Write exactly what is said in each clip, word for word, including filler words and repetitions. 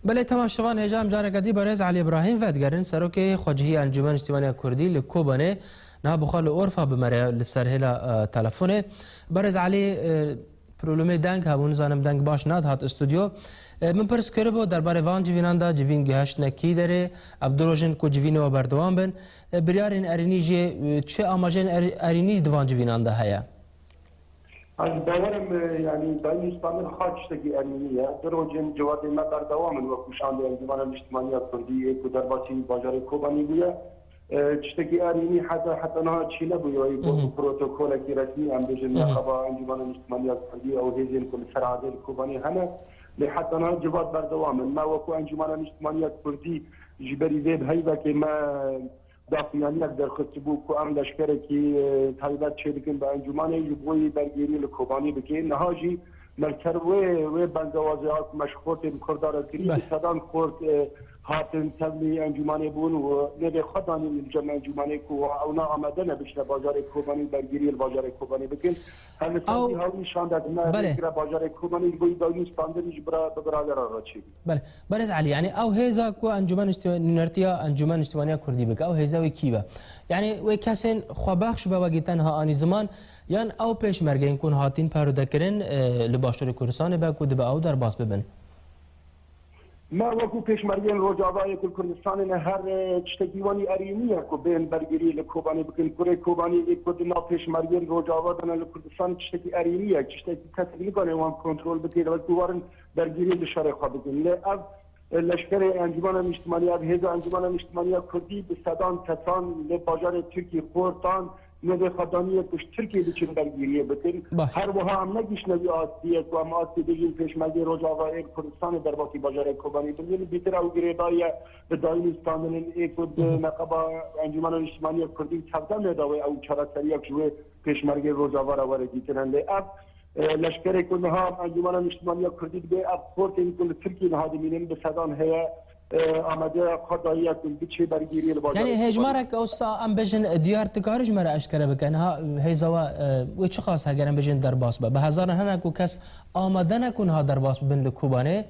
Belê, temaşevan hêja em careke dî berêz Elî Îbrahîm vedigerin, serokê Xwecihî Encûmen Niştîmaniya Kurdî li Kobanê, niha bi xwe li Orfa bi me re li ser hêla, e, telefonê. Berêz Elî, e, problemê deng hebû, nizanim deng baş nedihat stûdyo. E, min pirs kiribû derbarê van civînan de, civîn giheştine kî derê, ev du roj in ku civînê we berdewam bin. E, biryarên erênî jî, e, çi amacên er-, erênî di van civînan de heye? Ez bawerim, e, yanî dayîn standin xal tiştekî erênî ye. Du rojên civakê me berdewam in wekû şandê Encûmena Niştimanî ya Kurdî yê ku derbasî bajarê Kobanî bûye. E, tiştekî erênî heta, heta niha çênebûye, wê Mhm. protokolekî resmî em bêjin Mhm. neqeba Encûmena Niştimanî ya Kurdî ew hêzên ku li ser erdê li Kobanê hene. Lê heta niha civat berdewam in. Me wekû Encûmena Niştimanî ya Kurdî ji berî vê bi heyvekê me daxuyaniyek derxistibû ku em leşkerekî, e, taybet çêdikin bi encûmanê ji bo yî bergêrî li Kobanî bike. Niha jî me li ser wê, wê bengewazê hat me ji xortê bi Kurda re kirî. Belê. Bi sedan xort, e, hatin tevlî encûmanê bûn û nêvê xwe danîn li cem encûmanê ku ewna amade ne biçine bajarê Kobanî û bergêriyê li bajarê Kobanî bikin. Her li ser Ew, vî hawî şandek me belê. Rêkire bajarê Kobanî ji bo yî dayîn standin ji bira, bi biraleran re çêbî. Belê. Berêz Elî, yanî ew hêza ku Encûmen Niştiwa-, nûnertiya Encûmen Niştiwaniya Kurdî bike, ew hêza wê kî be? Yanî wê kesên xwebexş be wekî tenha anî ziman, yan ew pêşmergeyên ku hatîn perwerde kirin, e, li Başûrê Kurdistanê be ku dibe ew derbas bibin? Me wekû pêşmergeyên Rojavayê ku li Kurdistanê ne her, e, tiştekî wanî erênî ye ku bên bergirî li Kobanê bikin. Kurê Kobanê ê ku di nav pêşmergeyên Rojava de ne li Kurdistanê tiştekî erênî ye. Tiştekî kesek nikare wan kontrol bike, wekî warin bergirî li şerê xwe bikin. Lê ev, e, leşkerê Encûmena Niştimanî, ev hêza Encûmena Niştimanî ya Kurdî bi sedan kesan li bajarê Tirkî xortan nêvê xwe daniye ku ji Tirkiyê biçin bergiriyê bikin. Baş. Her wiha em negihiştine wî astiyê ku em astê bêjin pêşmergê Rojavayê li Kurdistanê derbasî bajarê Kobanî bin. Lê bîtir ew girêdayî ye bi dayîn û standinên ê ku di Hı hı. neqeba Encûmena Niştimanî ya Kurdî û çavdemê de wê ew çareseriyek ji wê pêşmergê Rojava re were dîtirin. Lê ev E, leşkerê ku niha Encûmena Niştimanî ya Kurdî dibê, ev xortên ku li Tirkiyê niha dimînin bi sedan heye, e, amadeya xwe dayiye ku biçê bergîriyê li bajarê Yanî Kobanê. Hejmarek wisa em bêjin diyar dikare ji me re eşkere bike. Niha hêza we, e, wê çiqas heger em bêjin derbas be? Bi hezaran hene ku kes amade ne ku niha derbas bibin li Kobanê.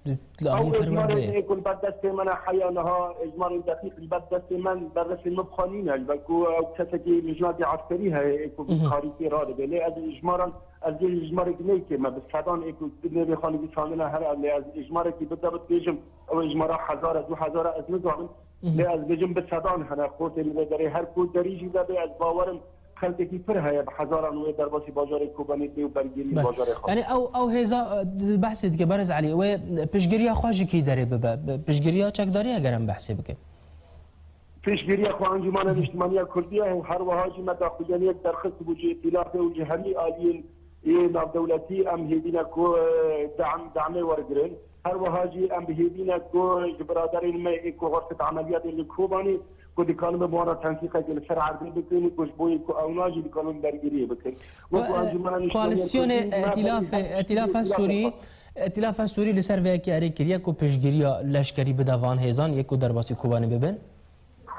Li Ew alî hejmarên perwerdeyê. Ê ku li ber destê me ne heya niha, hejmarên deqîq li ber destê me, ber destê me bi xwe nîne. Ji ber ku ew kesekî lijnakê eskerî heye, ê ku vî Mhm. karî pê radibe. Lê ez hejmaran, ez ê hejmarek neyke me bi sedan ê ku nêvê xwe nivîsandine here, lê ez hejmarekî bidebit bêjim, ew hejmara hezar e, du hezar e, ez nizanim. Mhm. Lê ez bêjim bi sedan hene, xortê li vê derê her ku derî jî vebe, ez bawerim, Xelkekî pir heye bi hezaran wê derbasî bajarê Kobanê bê û bergirî Be. Bajarê xwe. Yanî ew, ew hêza, e, di behsê dike, Berez Elî, wê piştgiriya xwe ji kî derê bibe? Bi-, piştgiriya çekdariyê eger em behsê bikin. Piştgiriya xwe Encûmana Niştimaniya Kurdî ye û her wiha jî me daxuyaniyek derxist bû ji îtîlafê û ji hemî aliyên ê navdewletî em hêvî ne ku, e, dem, demê wergirin. Her wiha jî em bi hêvî ne ku ji biraderên me ê ku xurfet emeliyatê li Kobanî ku dikanin bi wan re tensîqekê li ser erdê bikin û ku ji bo yê ku ewna jî dikanin bergiriyê bikin. Wekî Encûmena Niştimanî Koalîsyonê Kurdî, me Îtîlafê, berî Îtîlafa Sûrî, Îtîlafa Sûrî li ser vê yekê erê kiriye ku piştgiriya leşkerî bide van hêzan yê ku derbasî Kobanê bibin?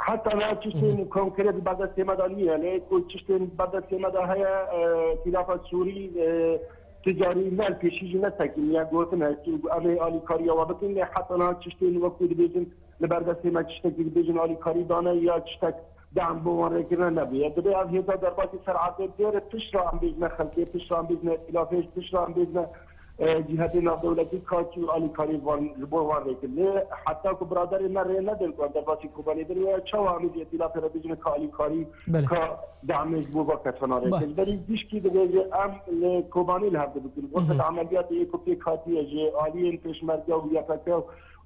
Heta niha tiştên Hı hı. konkret li berdestê me de niye. Lê ku tiştên berdestê me de heye, e, Îtîlafa Sûrî, e, ticarî ne pêşî jî ne sekiniye gotin e, ku em ê alîkariya we bikin. Lê heta niha tiştên wekû dibêjin li berdestê me tiştekî dibêjin alîkarî dane ya tiştek dem bo wan rêkirine nebûye. Divê ev hêza derbasî ser erdê bêre pişt re em bêjine xelkê, pişt re em bêjine îtîlafê, pişt re em bêjine e, cîhetê navdewletî ka çi alîkarî van, ji bo van rêkin. Lê heta ku biraderê me rê nedin ku em derbasî Kobanê bin, wê çawa em ê ji îtîlafê re bêjin ka alîkarî, Belê. Ka demê ji bo va kesana rêkin. Ba- Ji berî gişkî dibêje em li Kobanê li hev dibikin. Wexta Hı hı. emeliyatê yê ku pêk hatiye ji aliyên pêşmerge û Y P G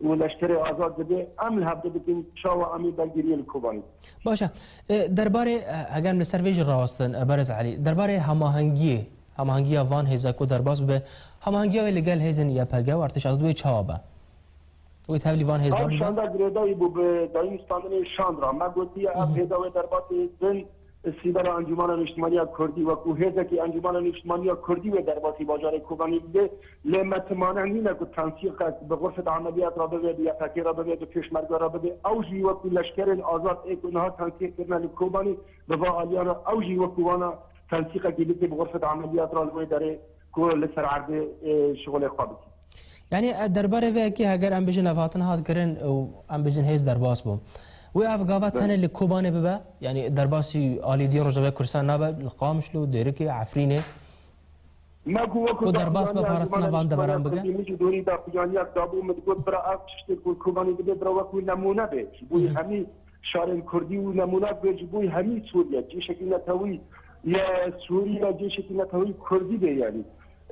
û leşkerê azad dibê, em li hev dibikin çawa em ê bergiriyê li Kobanê. Baş e. E, derbarê, e, heger em li ser vê jî rawestin, e, Berez Elî, derbarê hemahengiyê, hemahengiya van hêza ku derbas bibe, hemahengiya wê li gel hêzên Y P G û Artêşa Azad wê çawa be? Wê tevlî van hêza Ev bibe? Şanda girêdayî bû bi dayîn standinê şand re. Me gotiye ev Mhm. hêza wê derbasî bin sîbera Encûmana Niştimaniya Kurdî wekû hêzekî Encûmana Niştimaniya Kurdî wê derbasî bajarê Kobanê bibe. Lê me timane nîne ku tensîqek bi xurfet emeliyat re bibe, bi Y P G re bibe, bi pêşmerge re bibe. Ew jî wekû leşkerên azad ê ku niha tensîq kirine li Kobanê bi va aliyan re ew jî wekû wana tensîqekî bike bi xurfet emeliyat re li wê derê ku li ser erdê, e, şixulê xwe bike. Yanî, e, derbarê vê yekê heger em bêjin levhatin hat kirin û em bêjin hêz derbas bû. Wê ev gava Belê. tenê li Kobanê bibe? Yanî derbasî alî dî Rojavayê Kurdistan nabe, li Qamişlo, Dêrikê, Efrînê? Me ku wekî Ku derbas be daxuyaniya parastina van deveran bike? Kurdî, min jî dorî daxuyaniya dabû, min digot, bira ev tiştê ku Kobanê dibe, bira wekî nemûne be. Ji bo Hı hı. hemî şarên Kurdî û nemûne be ji bo hemî Sûriye. Cêşekî netewî ye Sûriye, cêşekî netewî Kurdî be yanî.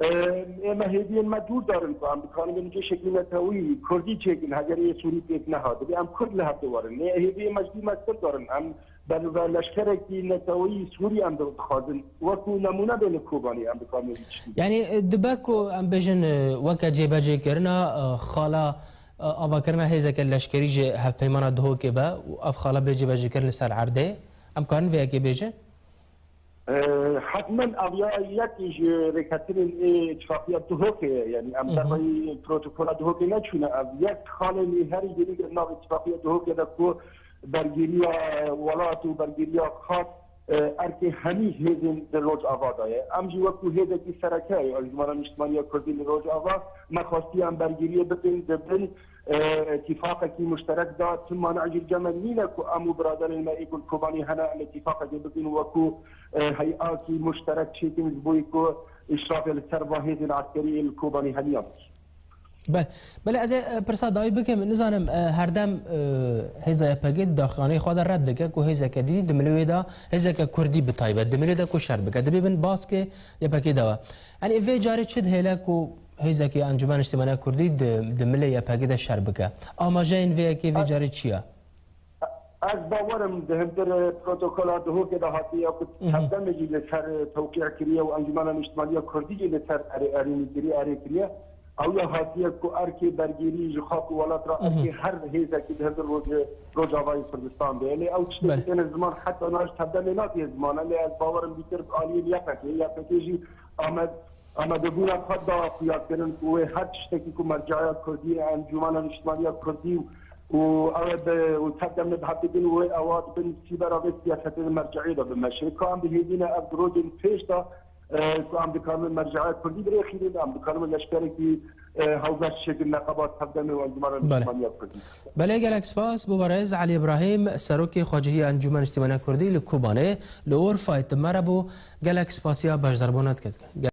Em, ême hêviyên me dûr darin ku em dikarin bin cêşekî netewî Kurdî çêkin, heger ê Sûrî pêk neha. Dibê em Kurd li hev de werin. Lê hêviyê me ji dî mestir darin. Em ber ve leşkerekî netewî Sûrî em dixwazin. Wekû nemûne bê li Kobanê em dikarin vî tiştî. Yanî, e, dibe ku em bêjin, e, weke cêbecêkirina, e, xala, e, avakirina hêzeke leşkerî ji hevpeymana Duhokê be û ev xala bê cêbecêkirin li ser erdê. Em karin vê yekê bêjin? Ee, hetmen ev ya yek ji rêkeftinên ê îtifaqiya Duhokê ye. Yanî em Hı hı. derveyî protokola Duhokê neçûne. Ev yek xalên ê herî girîng li nav îtifaqiya Duhokê de ku bergiriya welat û bergiriya xas, e, erkê hemî hêzên di Rojava de ye. Em jî wekû hêzekî sereke ye, Encûmena Niştimaniya Kurdî li Rojava, me xwestiye em bergiriyê bikin di bin e, îtîfaqekî muşterek da, tim mane'cî li cem me nîne ku em û biraderên me ê ku li Kobanî hene, em îtîfaqekê bikin wekû, e, hey'akî muşterek çêkin ji bo ku îşrafê li ser va hêzên eskerî ê li Kobanî heniya bike. Be-, belê ez ê, e, pirsa dawî bikim, nizanim, e, herdem, e, hêza Y P G di daxuyaniyê xwe de red dike ku hêzeke dînî di milê wê de hêzeke kurdî bi taybet, di milê de ku şer bike, dibê bin baskê Y P G de we. Yanî vê carê çi dihêle ku hêzekî Encûmen Niştimaniya Kurdî di, di milê Y P G de şer bike? Amajeyên vê yekê vê carê çi ye? Ez bawerim di hundir protokola Duhokê de hatiye ku Mhm. tevdemê jî li ser tewqî kiriye û Encûmena Niştimaniya Kurdî jî li ser erê-, erênî kiriye, erê kiriye. Ew ya hatiye ku erkê bergirî ji xak û welat re Mhm. erkê her hêzekî di hundir roj-, Rojavayê Kurdistan de. Lê ew tiştekî Belê. têne ziman heta niha ji tevdemê natiye ziman. Lê ez bawerim bîtir aliyê Y P G, Y P G jî Amed-, amadebûna xwe da xuyakirin ku wê her tiştekî ku merceya Kurdî, Encûmena Niştimaniya Kurdî û, û ew ê bi, û tev demê bi hev didin û wê ewa di bin sîbera vê siyasetê di merceê de bimeşe. Ku em dihêvîne ev di rojên pêş de, e, ku em dikarin merceya Kurdî birêxînin, em dikarin leşkerekî, e, hewbeş çêkin neqeba tev demê û Encûmena Belê. Niştimaniya Kurdî. Belê, gelek spas. Bû berêz Elî Îbrahîm, serokê xwecihî Encûmen Niştimaniya Kurdî li Kobanê, li Urfayê di me re bû. Gelek spasiya beşdarbûna diket.